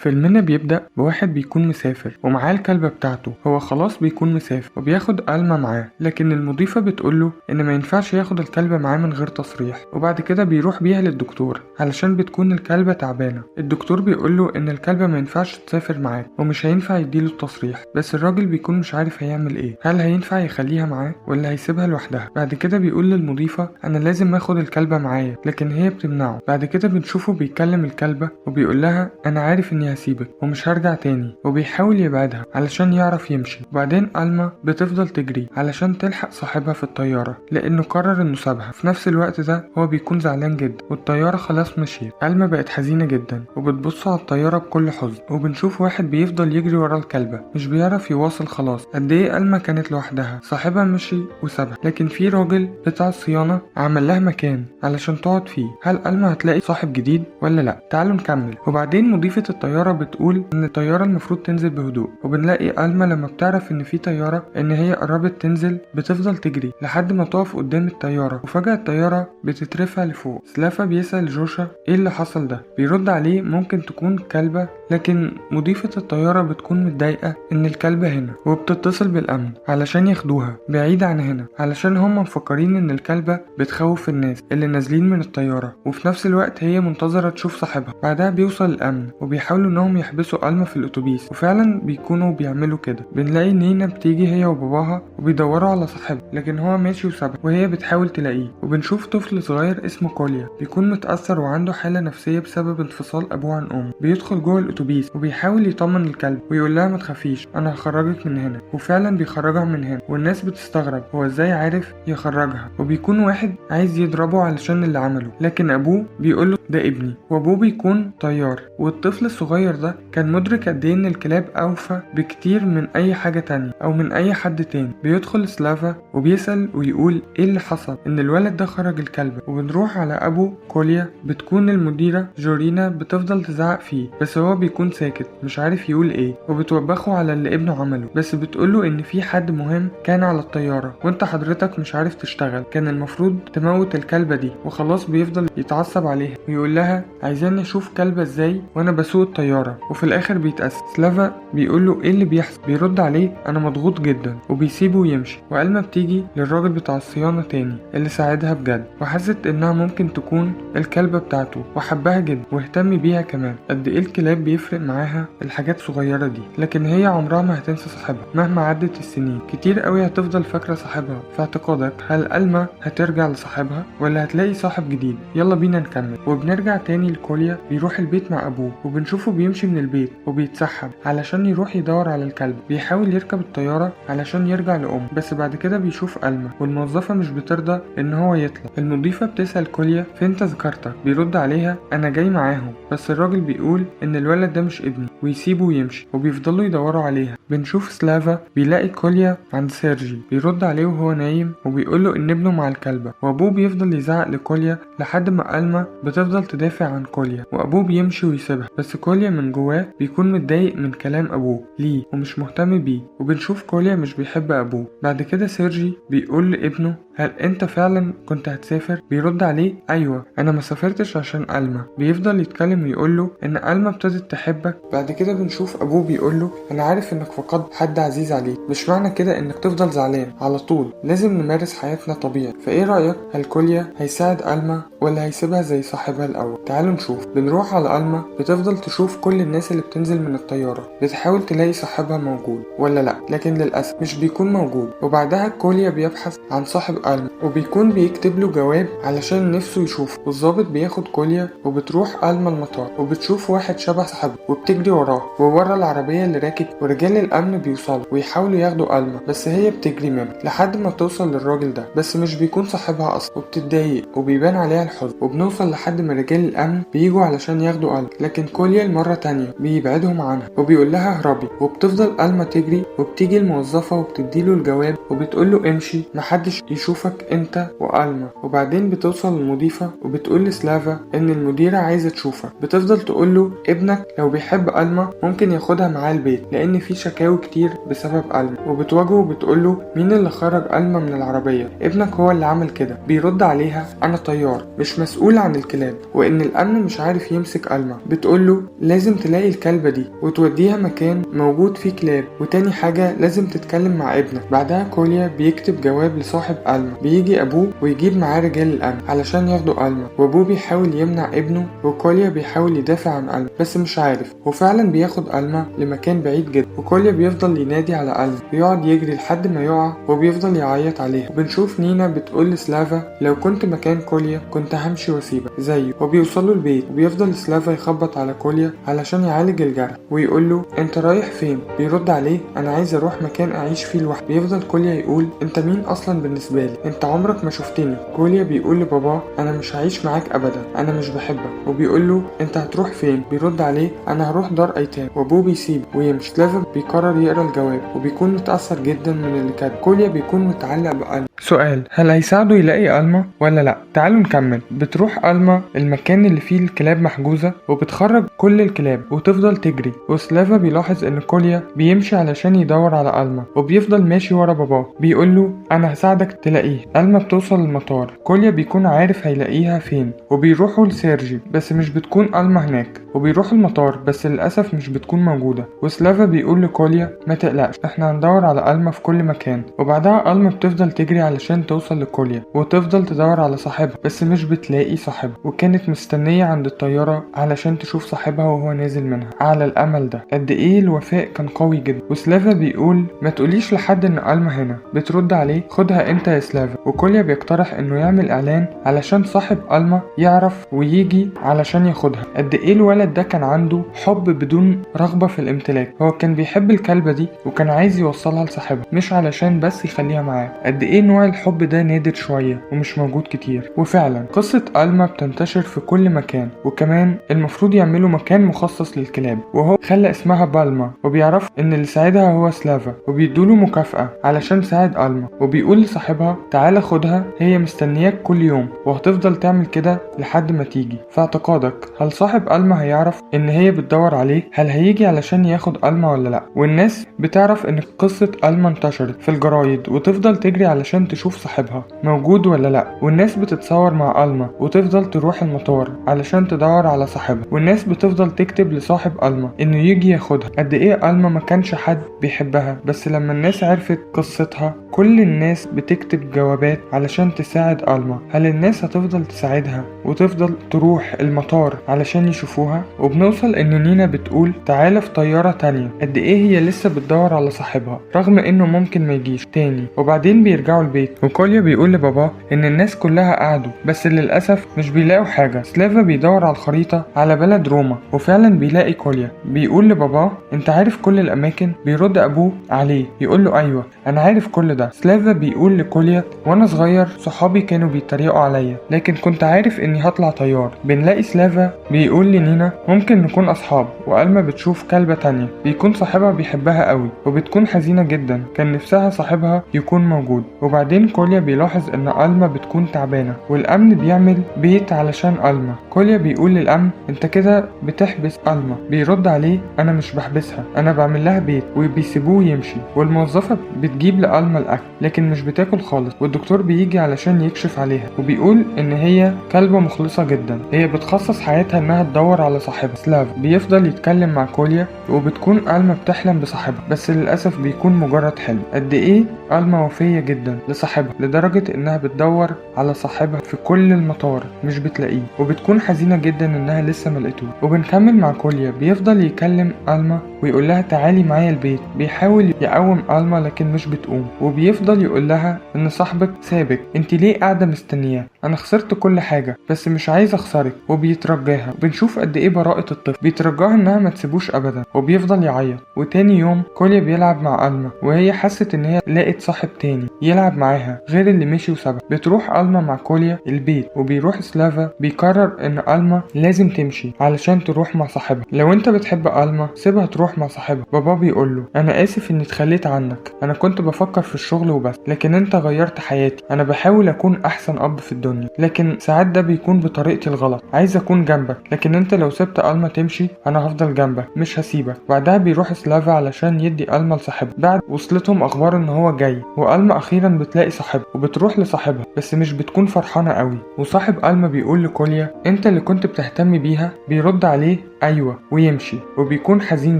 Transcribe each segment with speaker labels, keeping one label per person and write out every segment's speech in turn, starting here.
Speaker 1: فيلمنا بيبدأ بواحد بيكون مسافر ومعاه الكلبة بتاعته. هو خلاص بيكون مسافر وبياخد ألما معاه، لكن المضيفة بتقوله إن ما ينفعش ياخد الكلبة معاه من غير تصريح. وبعد كده بيروح بيها للدكتور علشان بتكون الكلبة تعبانة. الدكتور بيقوله إن الكلبة ما ينفعش تسافر معاه ومش هينفع يديله التصريح، بس الراجل بيكون مش عارف هيعمل إيه، هل هينفع يخليها معاه ولا هيسيبها لوحدها. بعد كده بيقول للمضيفة أنا لازم آخد الكلبة معايا، لكن هي بتمنعه. بعد كده بنشوفه بيكلم الكلبة وبيقول لها أنا عارف إني هسيبك ومش هرجع تاني، وبيحاول يبعدها علشان يعرف يمشي. وبعدين ألما بتفضل تجري علشان تلحق صاحبها في الطيارة لأنه قرر إنه سابها. في نفس الوقت ده هو بيكون زعلان جدا والطيارة خلاص مشيت. ألما بقت حزينة جدا وبتبص على الطيارة بكل حزن، وبنشوف واحد بيفضل يجري ورا الكلبة مش بيعرف يواصل خلاص. قد إيه ألما كانت لوحدها، صاحبها مشي وسابها، لكن في راجل بتاع الصيانة عمل لها مكان علشان تقعد فيه. هل ألما هتلاقي صاحب جديد ولا لا؟ تعالوا نكمل. وبعدين مضيفة الطيارة بتقول إن الطيارة المفروض تنزل بهدوء، وبنلاقي ألما لما بتعرف إن في طيارة إن هي قربت تنزل بتفضل تجري لحد ما تقف قدام الطيارة، وفجأة الطيارة بتترفع لفوق. سلافا بيسأل جوشا إيه اللي حصل ده، بيرد عليه ممكن تكون كلبة، لكن مضيفة الطيارة بتكون متضايقة إن الكلبة هنا وبتتصل بالأمن علشان ياخدوها بعيد عن هنا، علشان هم مفكرين إن الكلبة بتخوف الناس اللي نازلين من الطيارة، وفي نفس الوقت هي منتظرة تشوف صاحبها. بعدها بيوصل الأمن وبيحاولوا إنهم يحبسوا ألما في الأتوبيس، وفعلا بيكونوا بيعملوا كده. بنلاقي نينا بتيجي هي وباباها وبيدوروا على صاحبها، لكن هو ماشي وسابها وهي بتحاول تلاقيه. وبنشوف طفل صغير اسمه كوليا بيكون متأثر وعنده حالة نفسية بسبب انفصال أبوه عن أمه. بيدخل جوه الأتوبيس وبيحاول يطمن الكلب ويقول لها ما تخافيش أنا هخرجك من هنا، وفعلا بيخرجها من هنا. والناس بتستغرب هو ازاي عارف يخرجها، وبيكون واحد عايز يضربه علشان اللي عمله، لكن أبوه بيقوله ده ابني، وأبوه بيكون طيار. والطفل الصغير ده كان مدرك قد ايه ان الكلاب أوفى بكتير من أي حاجة تانية أو من أي حد تاني. بيدخل سلافا وبيسأل ويقول ايه اللي حصل ان الولد ده خرج الكلب. وبنروح على أبو كوليا، بتكون المديرة جورينا بتفضل تزعق فيه بس هو بيكون ساكت مش عارف يقول ايه، وبتوبخه على اللي ابنه عمله، بس بتقوله ان في حد مهم كان على الطيارة وانت حضرتك مش عارف تشتغل، كان المفروض تموت الكلبة دي. وخلاص بيفضل يتعصب عليها ويقول لها عايزين نشوف كلبة ازاي وانا بسوق الطيارة، وفي الاخر بيتأسف. سلافا بيقول له ايه اللي بيحصل، بيرد عليه انا مضغوط جدا، وبيسيبه ويمشي. وألما بتيجي للراجل بتاع الصيانة تاني اللي ساعدها بجد وحست انها ممكن تكون الكلبة بتاعته وحبها جدا واهتم بيها كمان. قد ايه الكلاب بيفرق معاها الحاجات الصغيرة دي، لكن هي عمرها ما هتنسى صاحبها مهما عدت السنين، كتير قوي هتفضل فاكرة صاحبها. في اعتقادك هل ألما هترجع لصاحبها ولا هتلاقي صاحب جديد؟ يلا بينا نكمل. وبنرجع تاني لكوليا بيروح البيت مع ابوه، وبنشوفه بيمشي من البيت وبيتسحب علشان يروح يدور على الكلب. بيحاول يركب الطيارة علشان يرجع لأمه، بس بعد كده بيشوف ألما والموظفة مش بترضى ان هو يطلع. المضيفة بتسأل كوليا فين تذكرتك، بيرد عليها انا جاي معاهم، بس الراجل بيقول ان الولد ده مش ابني ويسيبه ويمشي، وبيفضلوا يدوروا عليها. بنشوف سلافا بيلاقي كوليا عند سيرجي، بيرد عليه وهو نايم وبيقوله ان ابنه مع الكلبة، وابوه بيفضل يزعق لكوليا لحد ما ألما بتفضل تدافع عن كوليا، وابوه بيمشي ويسيبها، بس كوليا من جواه بيكون متضايق من كلام ابوه ليه ومش مهتم بيه. وبنشوف كوليا مش بيحب ابوه. بعد كده سيرجي بيقول لابنه هل انت فعلا كنت هتسافر؟ بيرد عليه ايوه انا ما سافرتش عشان ألما. بيفضل يتكلم ويقول له ان ألما ابتدت تحبك. بعد كده بنشوف ابوه بيقول له انا عارف انك فقدت حد عزيز عليك، مش معنى كده انك تفضل زعلان على طول، لازم نمارس حياتنا طبيعي. فايه رايك، هل كوليا هيساعد ألما ولا هيسيبها زي صاحبها الاول؟ تعالوا نشوف. بنروح على ألما بتفضل تشوف كل الناس اللي بتنزل من الطياره، بتحاول تلاقي صاحبها موجود ولا لا، لكن للاسف مش بيكون موجود. وبعدها كوليا بيبحث عن صاحب ألما وبيكون بيكتب له جواب علشان نفسه يشوفه. والظابط بياخد كوليا وبتروح ألما المطار وبتشوف واحد شبه صاحبه وبتجري وراه وورا العربية اللي راكب، ورجال الأمن بيوصلوا ويحاولوا ياخدوا ألما بس هي بتجري منه لحد ما توصل للراجل ده، بس مش بيكون صاحبها أصلا، وبتتضايق وبيبان عليها الحزن. وبنوصل لحد ما رجال الأمن بيجوا علشان ياخدوا ألما، لكن كوليا المرة تانية بيبعدهم عنها وبيقول لها اهربي، وبتفضل ألما تجري. وبتيجي الموظفة وبتديله الجواب وبتقوله امشي محدش يشوفك انت وألما. وبعدين بتوصل للمضيفة وبتقول لسلافا ان المديرة عايزة تشوفك. بتفضل تقوله ابنك لو بيحب ألما ممكن ياخدها معاه البيت لان في شكاوي كتير بسبب ألما. وبتواجهه وبتقوله مين اللي خرج ألما من العربية، ابنك هو اللي عمل كده. بيرد عليها انا طيار مش مسؤول عن الكلاب. وإن الأمن مش عارف يمسك ألما. بتقوله لازم تلاقي الكلبة دي وتوديها مكان موجود فيه كلاب، وتاني حاجة لازم تتكلم مع ابنك. بعدها كوليا بيكتب جواب لصاحب ألما. بيجي أبوه ويجيب معاه رجال الأمن علشان ياخدوا ألما، وأبوه بيحاول يمنع ابنه وكوليا بيحاول يدافع عن ألما بس مش عارف، وفعلا بياخد ألما لمكان بعيد جدا، وكوليا بيفضل ينادي على ألما ويقعد يجري لحد ما يقع وبيفضل يعيط عليها. وبنشوف نينا بتقول لسلافا لو كنت مكان كوليا كنت همشي واسيبك زيه. وبيوصلوا البيت وبيفضل سلافا يخبط على كوليا علشان يعالج الجرح ويقول له انت رايح فين؟ بيرد عليه انا عايز اروح مكان اعيش فيه لوحدي. بيفضل كوليا يقول انت مين اصلا بالنسبه لي؟ انت عمرك ما شفتني. كوليا بيقول لباباه انا مش هعيش معاك ابدا، انا مش بحبك. وبيقول له انت هتروح فين؟ بيرد عليه انا هروح دار ايتام، وابوه بيسيبه ويمشي. سلافا بيقرر يقرا الجواب وبيكون متاثر جدا من اللي كتبه. كوليا بيكون متعلق بألما. سؤال، هل هيساعده يلاقي ألما ولا لا؟ تعالوا نكمل. بتروح ألما المكان اللي فيه الكلاب محجوزة وبتخرج كل الكلاب وتفضل تجري، وسلافا بيلاحظ ان كوليا بيمشي علشان يدور على ألما وبيفضل ماشي ورا باباه بيقول له انا هساعدك تلاقيه. ألما بتوصل المطار، كوليا بيكون عارف هيلاقيها فين، وبيروحوا لسيرجي بس مش بتكون ألما هناك، وبيروحوا المطار بس للأسف مش بتكون موجودة. وسلافا بيقول لكوليا ما تقلقش احنا هندور على ألما في كل مكان. وبعدها ألما بتفضل تجري علشان توصل لكوليا وتفضل تدور على صاحبها بس مش بتلاقي صاحبها، وكانت مستنية عند الطيارة علشان تشوف صاحبها وهو نازل منها على الأمل ده. قد ايه الوفاء كان قوي جدا. وسلافا بيقول ما تقوليش لحد ان ألما هنا. بترد عليه خدها انت يا سلافا. وكوليا بيقترح انه يعمل اعلان علشان صاحب ألما يعرف ويجي علشان ياخدها. قد ايه الولد ده كان عنده حب بدون رغبة في الامتلاك، هو كان بيحب الكلبة دي وكان عايز يوصلها لصاحبها مش علشان بس يخليها معاه. قد ايه نوع الحب ده نادر شوية ومش موجود كتير. وفعلا قصة ألما بتنتشر في كل مكان، وكمان المفروض يعملوا مكان مخصص للكلاب، وهو خلى اسمها بالما. وبيعرف ان اللي ساعدها هو سلافا وبيدوله مكافأة علشان ساعد ألما، وبيقول لصاحبها تعالى خدها هي مستنياك كل يوم وهتفضل تعمل كده لحد ما تيجي. في اعتقادك هل صاحب ألما هيعرف ان هي بتدور عليه؟ هل هيجي علشان ياخد ألما ولا لا؟ والناس بتعرف ان قصة ألما انتشرت في الجرايد وتفضل تجري علشان تشوف صاحبها موجود ولا لا، والناس بتتصور مع ألما وتفضل تروح المطار علشان تدور على صاحبها، والناس بتفضل تكتب لصاحب ألما انه يجي ياخدها. قد ايه ألما ما كانش حد بيحبها، بس لما الناس عرفت قصتها كل الناس بتكتب جوابات علشان تساعد ألما. هل الناس هتفضل تساعدها وتفضل تروح المطار علشان يشوفوها؟ وبنوصل ان نينا بتقول تعالى في طيارة تانية. قد ايه هي لسه بتدور على صاحبها رغم انه ممكن ما يجيش تاني. وبعدين بيرجعوا البيت وكوليا بيقول لباباه ان الناس كلها قعدوا بس للأسف مش بيلاقوا حاجة. سلافا بيدور على الخريطة على بلد روما وفعلا بيلاقي كوليا. بيقول لباباه انت عارف كل الاماكن؟ بيرد ابوه عليه يقول له ايوه انا عارف كل ده. سلافا بيقول لكوليا وانا صغير صحابي كانوا بيتريقوا عليا لكن كنت عارف اني هطلع طيار. بنلاقي سلافا بيقول لنينا ممكن نكون اصحاب، وألما بتشوف كلبة تانية بيكون صاحبها بيحبها قوي وبتكون حزينة جدا كان نفسها صاحبها يكون موجود. وبعدين كوليا بيلاحظ ان ألما بتكون تعبانة والامن بيعمل بيت علشان ألما. كوليا بيقول للامن انت كده بتحبس ألما. بيرد عليه انا مش بحبسها انا بعمل لها بيت، وبيسيبوه يمشي. والموظفة بتجيب لألما الاكل لكن مش بتاكل خالص، والدكتور بيجي علشان يكشف عليها وبيقول ان هي كلبة مخلصة جدا، هي بتخصص حياتها انها تدور على صاحبها. سلاف بيفضل يتكلم مع كوليا وبتكون ألما بتحلم بصاحبها بس للأسف بيكون مجرد حلم. قد ايه ألما وفية جدا لصاحبها لدرجة انها بتدور على صاحبها في كل المطار مش بتلاقيه، وبتكون حزينة جدا انها لسه ملقتوه. وبنكمل مع كوليا بيفضل يكلم ألما ويقول لها تعالي معايا البيت، بيحاول يقوم ألما لكن مش بتقوم، وبيفضل يقول لها ان صاحبك سابك، انت ليه قاعدة مستنياه؟ انا خسرت كل حاجة بس مش عايز اخسرك. وبيترجاها. بنشوف قد ايه براءة الطفل، بيترجاها انها ما تسيبوش ابدا وبيفضل يعيط. وتاني يوم كوليا بيلعب مع ألما وهي حست ان هي لقت صاحب تاني يلعب معاها غير اللي مشي وسابها. بتروح ألما مع كوليا البيت وبيروح سلافا بيقرر ان ألما لازم تمشي علشان تروح مع صاحبها. لو انت بتحب ألما سيبها تروح مع صاحبها. بابا بيقول له انا اسف اني اتخليت عنك، انا كنت بفكر في الشغل وبس، لكن انت غيرت حياتي، انا بحاول اكون احسن اب في الدنيا لكن ساعات ده بيكون بطريقتي الغلط، عايز اكون جنبك لكن انت لو سبت ألما تمشي انا هفضل جنبك مش هسيبك. بعدها بيروح سلافا علشان يدي ألما لصاحبها بعد وصلتهم اخبار ان هو جاي، وألما اخيرا أخيرا بتلاقي صاحبها وبتروح لصاحبها، بس مش بتكون فرحانة قوي. وصاحب ألما بيقول لكوليا انت اللي كنت بتهتم بيها؟ بيرد عليه ايوه ويمشي، وبيكون حزين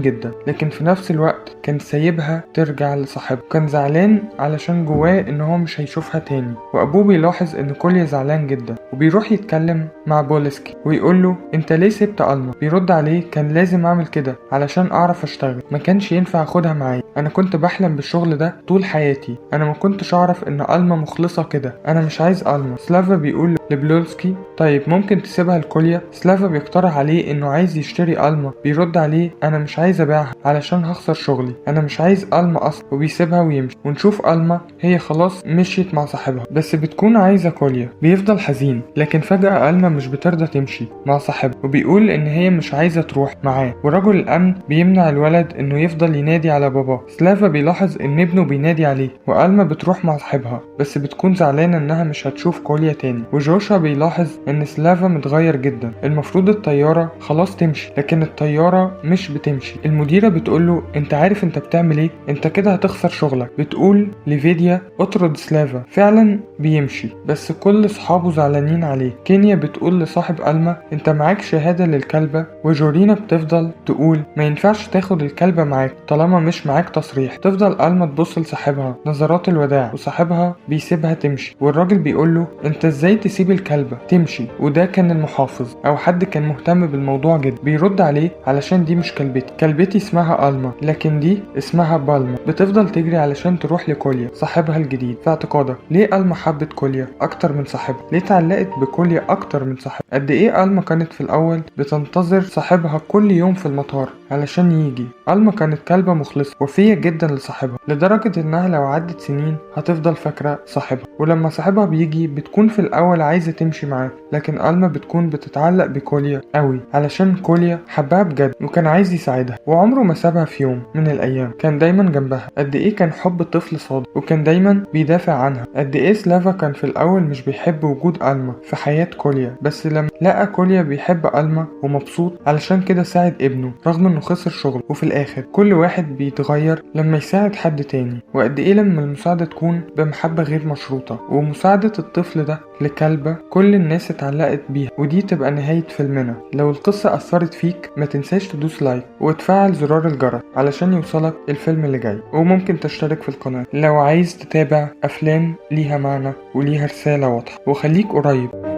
Speaker 1: جدا، لكن في نفس الوقت كان سايبها ترجع لصاحبها، كان زعلان علشان جواه ان هو مش هيشوفها تاني. وابوه بيلاحظ ان كوليا زعلان جدا، وبيروح يتكلم مع بولسكي ويقول له انت ليه سبت ألما؟ بيرد عليه كان لازم اعمل كده علشان اعرف اشتغل، ما كانش ينفع اخدها معايا، انا كنت بحلم بالشغل ده طول حياتي، انا ما كنتش اعرف ان ألما مخلصة كده، انا مش عايز ألما. سلافا بيقول لبلولسكي طيب ممكن تسيبها لكوليا؟ سلافا بيقترح عليه انه عايز يشتري ألما، بيرد عليه انا مش عايز ابيعها علشان هخسر شغلي، انا مش عايز ألما اصلا، وبيسيبها ويمشي. ونشوف ألما هي خلاص مشيت مع صاحبها، بس بتكون عايزة كوليا، بيفضل حزين، لكن فجأة ألما مش بترضى تمشي مع صاحبها، وبيقول ان هي مش عايزة تروح معاه، ورجل الامن بيمنع الولد انه يفضل ينادي على باباه. سلافا بيلاحظ ان ابنه بينادي عليه، وألما بتروح مع صاحبها، بس بتكون زعلانة انها مش هتشوف كوليا تاني. وجوشا بيلاحظ ان سلافا متغير جدا، المفروض الطيارة خلاص تمشي، لكن الطيارة مش بتمشي. المديرة بتقوله انت عارف انت بتعمل ايه؟ انت كده هتخسر شغلك. بتقول لفيديا اطرد سلافا، فعلا بيمشي، بس كل صحابه زعلانين عليه. كينيا بتقول لصاحب ألما انت معاك شهادة للكلبة، وجورينا بتفضل تقول ما ينفعش تاخد الكلبة معاك طالما مش معاك تصريح. تفضل ألما تبص لصاحبها نظرات الوداع، وصاحبها بيسيبها تمشي، والراجل بيقوله انت ازاي تسيب الكلبة تمشي؟ وده كان المحافظ او حد كان مهتم بالموضوع جدا. بيرد عليه علشان دي مش كلبتي، كلبتي اسمها ألما، لكن دي اسمها بالما. بتفضل تجري علشان تروح لكوليا صاحبها الجديد. في اعتقادك ليه ألما حبت كوليا اكتر من صاحبها؟ ليه اتعلقت بكوليا اكتر من صاحبها؟ قد ايه ألما كانت في الاول بتنتظر صاحبها كل يوم في المطار علشان يجي؟ ألما كانت كلبة مخلصة وفية جدا لصاحبها، لدرجة انها لو عدت سنين هتفضل فاكرة صاحبها. ولما صاحبها بيجي بتكون في الاول عايزة تمشي معاه، لكن ألما بتكون بتتعلق بكوليا قوي علشان كوليا حبها بجد وكان عايز يساعدها، وعمره ما سابها في يوم من الايام، كان دايما جنبها. قد ايه كان حب الطفل صادق، وكان دايما بيدافع عنها. قد ايه سلافا كان في الاول مش بيحب وجود ألما في حياة كوليا، بس لما لقى كوليا بيحب ألما ومبسوط علشان كده ساعد ابنه رغم انه خسر شغله. وفي الاخر كل واحد بيتغير لما يساعد حد تاني، وقد ايه لما المساعدة تكون بمحبة غير مشروطة، ومساعدة الطفل ده لكلبة كل الناس اتعلقت بيها. ودي تبقى نهاية فيلمنا. لو القصة أثرت فيك ما تنساش تدوس like وتفعل زرار الجرس علشان يوصلك الفيلم اللي جاي، وممكن تشترك في القناة لو عايز تتابع أفلام ليها معنى وليها رسالة واضحة. وخليك قريب.